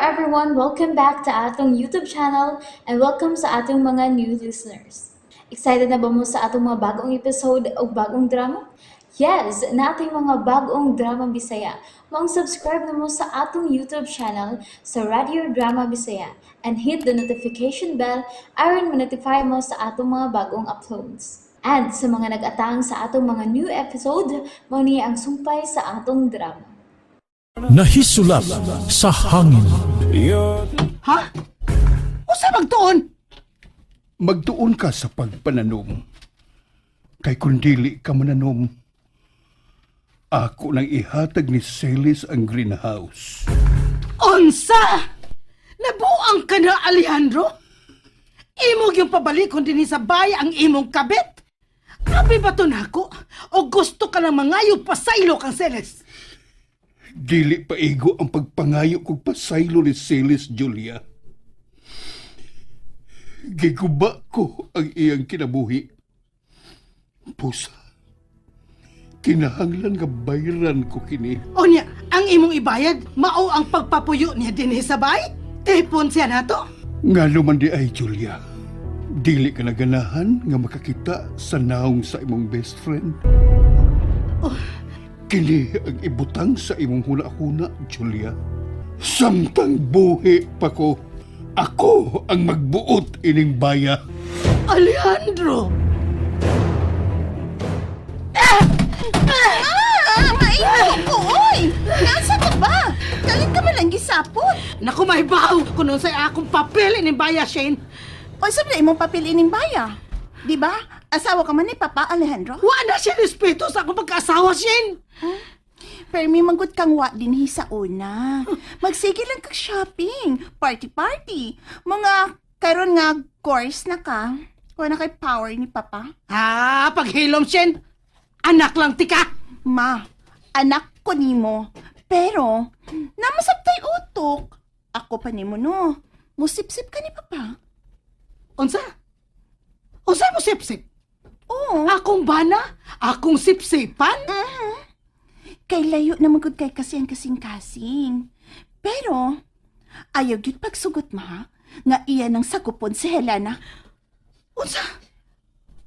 everyone! Welcome back to atong YouTube channel and welcome sa atong mga new listeners. Excited na ba mo sa atong mga bagong episode o bagong drama? Yes, nating mga bagong drama Bisaya. Maong subscribe na mo sa atong YouTube channel sa Radio Drama Bisaya and hit the notification bell aron ma-notify mo sa atong mga bagong uploads. And sa mga nag-atang sa atong mga new episode, mao ni ang sumpay sa atong drama. Nahisulap sa hangin. Ha? Usa magtuon? Magtuon ka sa pagpananom. Kay kung dili ka mananom, ako nang ihatag ni Celis ang greenhouse. Unsa? Nabuang ka na, Alejandro? Imog yung pabalikon din sa bay ang imong kabit? Abi ba to nako? O gusto ka lang mangayo pasaylo kang Celes? Dili pa igo ang pagpangayo kog pasaylo ni Celis, Julia. Giguba ko ang iyang kinabuhi. Pusa, kinahanglan nga bayran ko kini. O niya, ang imong ibayad, mao ang pagpapuyo niya din sa bay? Tipon siya nato? Nga man di ay, Julia. Dili ka na ganahan nga makakita sa naong sa imong best friend. Kini ang ibutang sa imong huna-huna, Julia. Samtang buhi pa ko, ako ang magbuot ining baya. Alejandro! Ah, maingon ko, oy! Nasa ka ba? Kalit ka man lang gisapot. Naku, may baw! Kung unsay akong papel ining baya, Shane. O sa imong papel ining baya? Di ba? Asawa ka man ni Papa Alejandro? Wa na siya respeto sa akong pagkaasawa, Shane! Pero may manggut kang wa din hi sa una. Magsige lang kag shopping, party-party. Mga karon nga course na ka. Wa na kay power ni Papa. Ah, paghilom, Shane! Anak lang tika! Ma, anak ko nimo. Pero, namasabtay utok. Ako pa nimo no. Musipsip ka ni Papa. Unsa? Unsa mo sipsip? Oo. Akong bana? Akong sipsipan? Kay layo na magud kay kasi ang kasing-kasing. Pero, ayaw gyud pagsugot ma, nga iya nang sagupon si Helena. Unsa?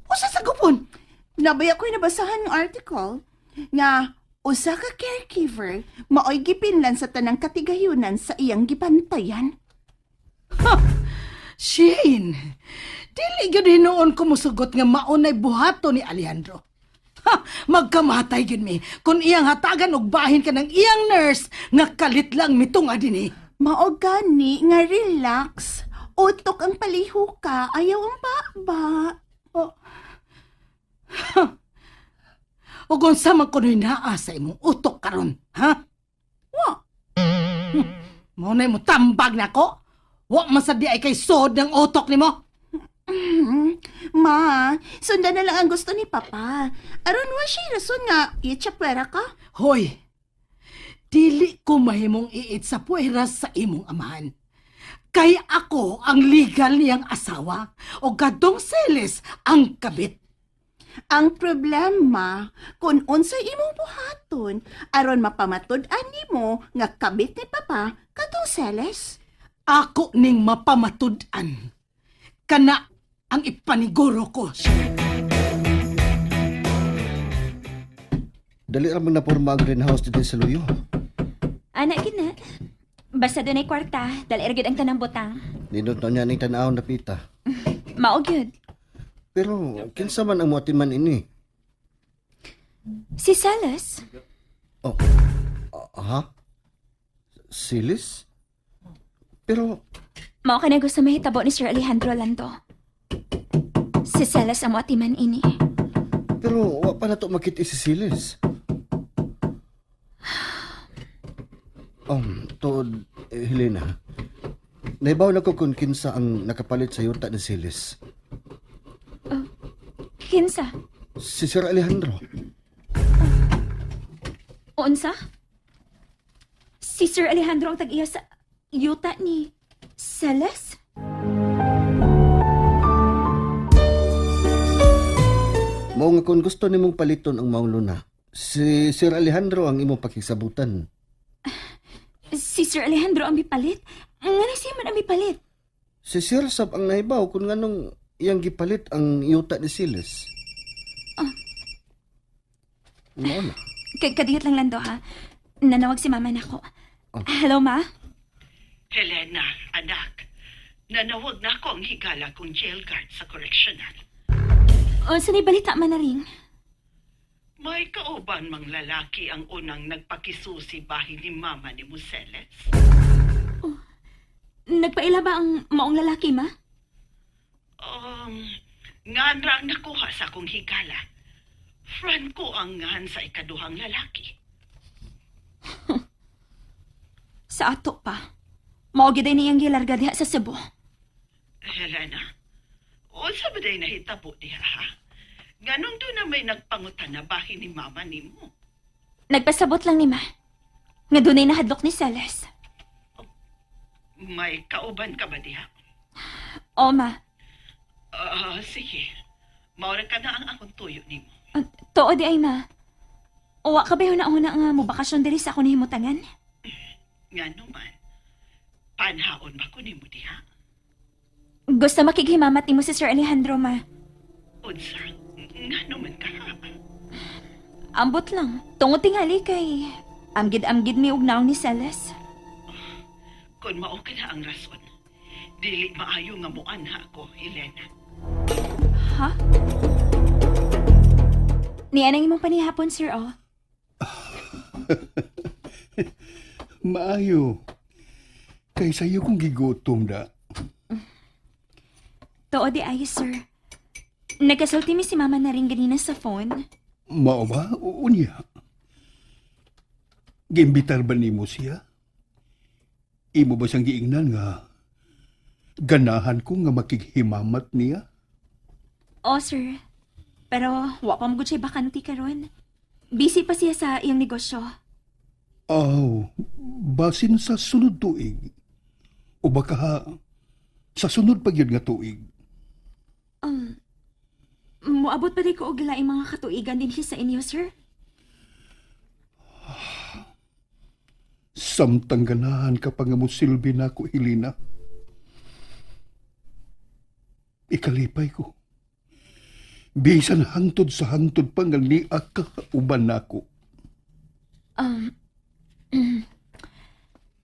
Unsa sa gupon? Nabay ako'y nabasahan ng article nga usa ka caregiver maoy gipinlan sa tanang katigayunan sa iyang gibantayan. Shane, dili gyud hinuon ko musugot nga maunay buhato ni Alejandro. Ha, magkamatay gyud mi kung iyang hatagan og bahin ka ng iyang nurse nga kalit lang mitunga dinhi. Mao gani nga relax. Utok ang paliho ka, ayaw ang baba. Oh. Ug unsa man kuno'y naa sa imong utok karon, ha? Wa. Mao na mo tambag nako. Wa man sa di ay kay sod ng utok nimo. Ma, sundan na lang ang gusto ni Papa. Aron wa siya rason nga itchapwera ka. Hoy, dili ko mahimong iit sa puwera sa imong amahan. Kay ako ang legal niyang asawa o gadong seles ang kabit. Ang problema, kung unsay imong buhaton, aron mapamatud-an nimo nga kabit ni Papa katong Celes. Ako ning mapamatud-an. Kana ang ipaniguro ko. Dali ra man naporma ang greenhouse dito sa Luyo. Ana gid na. Basta dunay kwarta, dali ra gyud ang tanang butang. Nindot na niya ning tan-aw na pita. Mao gyud. Pero kinsa man ang muati man ini? Si Salas, Oh. Ha? Silis? Pero mao ka na gusto mahitabo ni Sir Alejandro Lando. Si Salas ang moatiman ini. Pero wa pa na to makita si Silis. Tuod, Helena. Naibaw na ko kung kinsa ang nakapalit sa yuta ni Silis. Kinsa? Si Sir Alejandro. Unsa? Si Sir Alejandro ang tag-iya sa yuta ni Salas? Mao nga kung gusto nimong paliton ang maong luna, si Sir Alejandro ang imong pakigsabutan. Si Sir Alejandro ang mipalit? Nga siya man ang mipalit? Si Sir Sab ang nahibaw kung nganong iyang gipalit ang yuta ni Siles. Mao na. Kadiyot lang, Lando, ha? Nanawag si mama nako. Hello, ma? Helena, anak, nanawag na ako ang higala kong jail guard sa correctional. O, sanay balita man na rin. May kauban mang lalaki ang unang nagpakisusi bahin ni mama ni Museles. Nagpaila ba ang maong lalaki, ma? Ngan ra ang nakuha sa akong higala. Franco ang ngan sa ikaduhang lalaki. Sa ato pa. Mao gyud ay niyang gilarga diha sa Cebu. Helena, unsa ba day nahitabo diha ha? Ganong doon na may nagpangutan na bahin ni mama nimo? Nagpasabot lang ni ma. Nga dunay nahadlok ni Celes. May kauban ka ba diha? O, ma. Ah, sige. Maura ka na ang akong tuyo nimo. Tuo di ay, ma. Uwa ka ba na-una nga mo bakasyon diri sa ako nahimutangan? Ngano man, panhaon ba ko nimo diha? Gusto makighimamat nimo si Sir Alejandro, ma. Unsa, ngano man ka ha? Ambot lang. Tungod tingali kay amgid-amgid mi og naong ni Celes. Kung mao ka na ang rason, dili maayo nga muan ha ako, Helena. Ha? Niya nang imong panihapon, sir, oh. Maayo. Kay sayo kong gigutom da. Tuo di ay, sir. Nagkasulti mi si mama na rin ganina sa phone. Mao ba? O unya. Giimbitar ba nimo siya? Imo ba siyang giingnan nga ganahan ko nga makighimamat niya? Oh, sir. Pero wa pa mo gud siya bakante karon. Busy pa siya sa iyang negosyo. Aw, basin sa sunod tuig. O baka sa sunod pa gyud nga tuig. Moabot pa di ko og laing mga katuigan din siya sa inyo, sir. Samtang ganahan ka pa nga mosilbi na ako, Helena. Ikalipay ko. Bisan hangtod sa hangtod pa nga niya ka uban nako.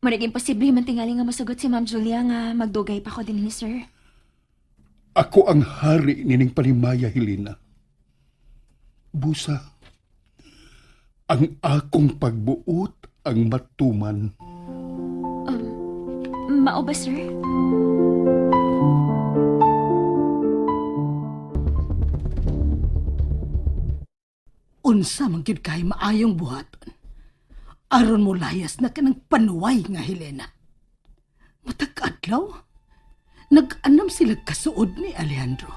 Murag imposible man tingali nga mosugot si Ma'am Julia nga magdugay pa ko din ni sir. Ako ang hari nining panimaya, Helena. Busa, ang akong pagbuot ang matuman. Mao ba, sir? Unsa man gyud kay maayong buhaton. Aron mo layas na kanang panuway nga Helena. Matag adlaw, nag-anam sila kasuod ni Alejandro.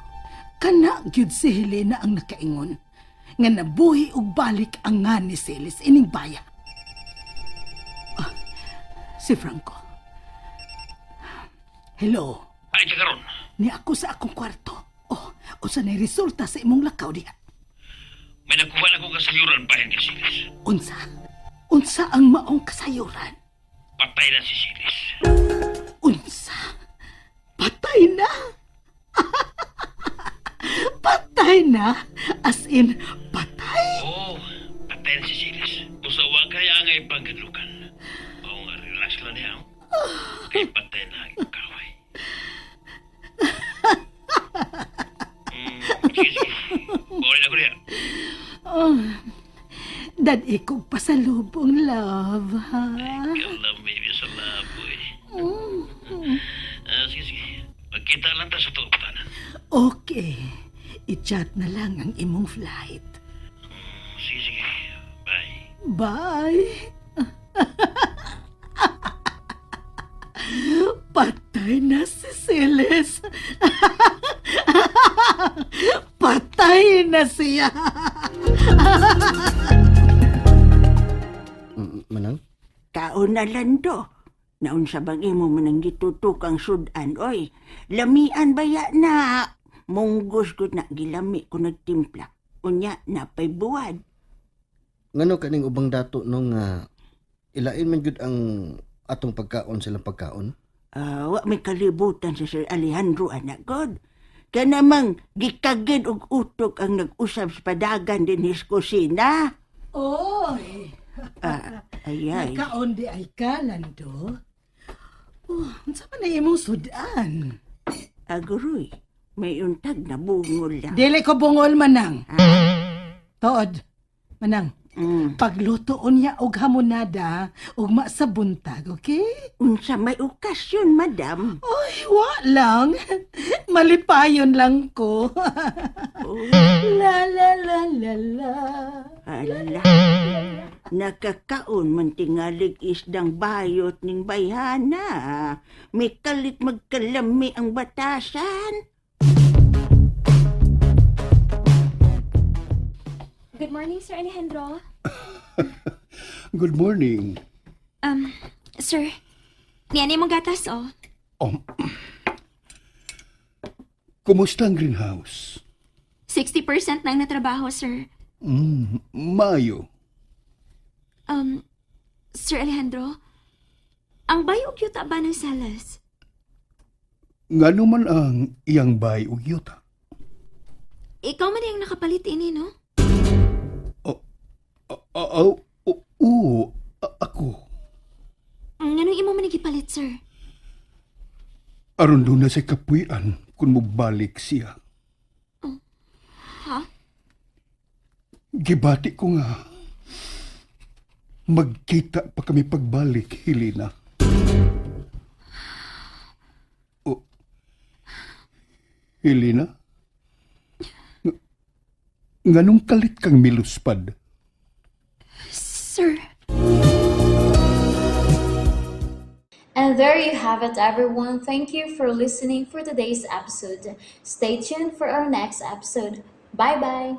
Kana gyud si Helena ang nakaingon nga nabuhi og balik ang nga ni Celis ining baya. Ah, si Franco. Hello. Ay, karon. Ni ako sa akong kwarto. Oh, usa na resulta sa imong lakaw diha. May nakuha na kong kasayuran bahin kay Silis. Unsa? Unsa ang maong kasayuran? Patay na si Silis. Unsa? Patay na? Patay na? As in, patay? Oo, oh, patay na si Silis. Usawa kaya nga ipanggadlukan. Oo nga, relax lang niya. Oh. Kay patay na ang kaway. Sige, sige. Bawal na ko niya. Oh, dad ikog pasalubong, love, ha? Ikaw lang, baby, sa laboy. Ah, sige, sige. Magkita lang ta sa tuuptanan. Okay. I-chat na lang ang imong flight. Sige, sige. Bye. Bye! Patay na si Celes. Patay na siya. Manang? Kaon na lando. Naunsa bang imo man ang gitutukang sudan, oy. Lamian baya na. Munggos ko na gilami ko nagtimpla. Unya, napay buwad. Ngano kaning ubang dato nung ilain man gyud ang atong pagkaon silang pagkaon? Ah, wa may kalibutan si Sir Alejandro anak god. Kanamang gikagid og utok ang nag-usab sa padagan din his kusina. Oy, Ah, ayay. nagkaon di ay ka, Lando. Oh, unsa man na imong sudan? Aguroy, may untag na bungol lang. Dili ko bungol, Manang. Tuod, Manang. Pagluto unya og hamonada, ugma sa buntag, okay? Unsa may okasyon, madam? Oy, wa lang. Malipayon lang ko. La la la la la. Ala, nakakaon man tingalig isdang bayot ning bayhana. May kalit magkalami ang batasan. Good morning, Sir Alejandro. Good morning. Sir, niyan imong gatas, oh. Oh. Kumusta ang greenhouse? 60% na ang natrabaho, sir. Mayo. Sir Alejandro, ang bayo og yuta ba ng salas? Ngano man ang iyang bay ug yuta? Ikaw man ang nakapalit ini, no? Oh, oh, oh, oh, ako. Nganong imo man gipalit, sir? Aron doon na sa kapuyan kung mobalik siya. Ha? Gibati ko nga. Magkita pa kami pagbalik, Helena. Oh. Helena? Nganong kalit kang miluspad? Sir. And there you have it, everyone. Thank you for listening for today's episode. Stay tuned for our next episode. Bye bye.